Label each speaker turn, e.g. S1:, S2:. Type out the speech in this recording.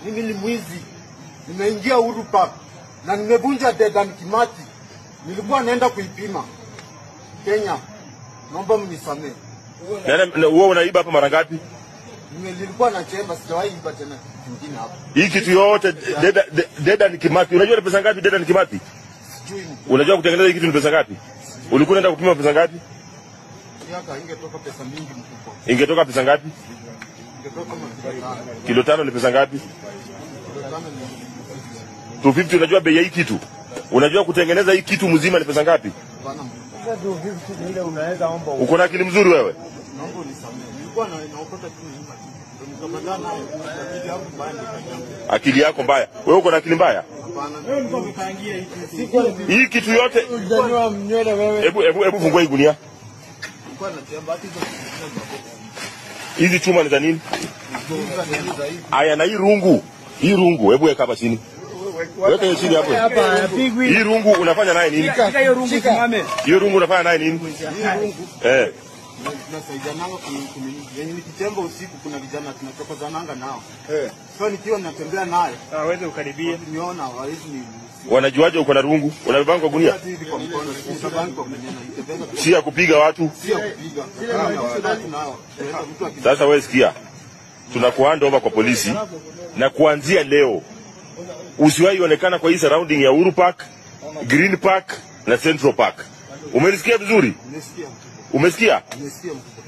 S1: Mimi ni mwizi. Nimeingia Uhuru Park na nimevunja Dedan Kimathi. Nilikuwa naenda kuipima. Kenya, naomba mnisamee.
S2: Na wewe unaiba hapa mara ngapi?
S1: Nilikuwa na chemba, sijawahi iba tena kingine hapa.
S2: Hii kitu yote Dedan Kimathi. Unajua ni pesa ngapi Dedan Kimathi?
S1: Sijui.
S2: Unajua kutengeneza hii kitu ni pesa ngapi? Ulikuwa unaenda kupima pesa ngapi?
S1: Miaka ingetoka pesa mingi mkubwa.
S2: Ingetoka pesa ngapi?
S1: Ingetoka kama kilo 5.
S2: Kilo 5 ni pesa ngapi?
S1: Kilo 5 ni
S2: 250. Unajua bei ya hii kitu? Unajua kutengeneza hii kitu mzima ni pesa ngapi?
S1: Bana mkubwa.
S3: Ile unaweza omba.
S2: Uko na akili mzuri wewe?
S1: Naomba unisamee. Nilikuwa naokota tu nyumba. Ndio nikapatana naye. Akili yangu mbaya ndio.
S2: Akili yako mbaya. Wewe uko na akili mbaya?
S1: Hapana.
S3: Wewe ulikuwa umepangia hii kitu.
S2: Hii kitu yote
S3: Ujanua mnywele wewe.
S2: Hebu fungua hii gunia.
S1: Nilikuwa na chemba hata hizo.
S2: Hizi chuma ni za nini? Aya, na hii rungu. Hii rungu, hebu weka hapa chini. Weka hiyo chini hapo.
S3: Hapa
S2: Hii rungu unafanya naye nini?
S3: hiyo rungu simame.
S2: Hiyo rungu unafanya naye nini?
S1: Hii rungu
S2: Eh.
S1: tunasaidiananga kumini. Yenye nikichemba usiku kuna vijana tunachokozananga nao. Eh. So nikiwa natembea naye,
S3: Hawezi ukaribia.
S1: niona hawezi ni
S2: Wanajuaje uko na rungu? Unabeba kwa gunia?
S1: hivi kwa mkono, si kwa gunia na itembeza
S2: Si ya kupiga watu.
S1: si ya kupiga. Nao. Mtu
S2: Sasa wewe sikia. Tunakuhand over kwa polisi na kuanzia leo usiwahi onekana kwa hii surrounding ya Uhuru Park, Green Park na Central Park. Umenisikia vizuri?
S1: Nimesikia mkubwa.
S2: Umesikia?
S1: Nimesikia mkubwa.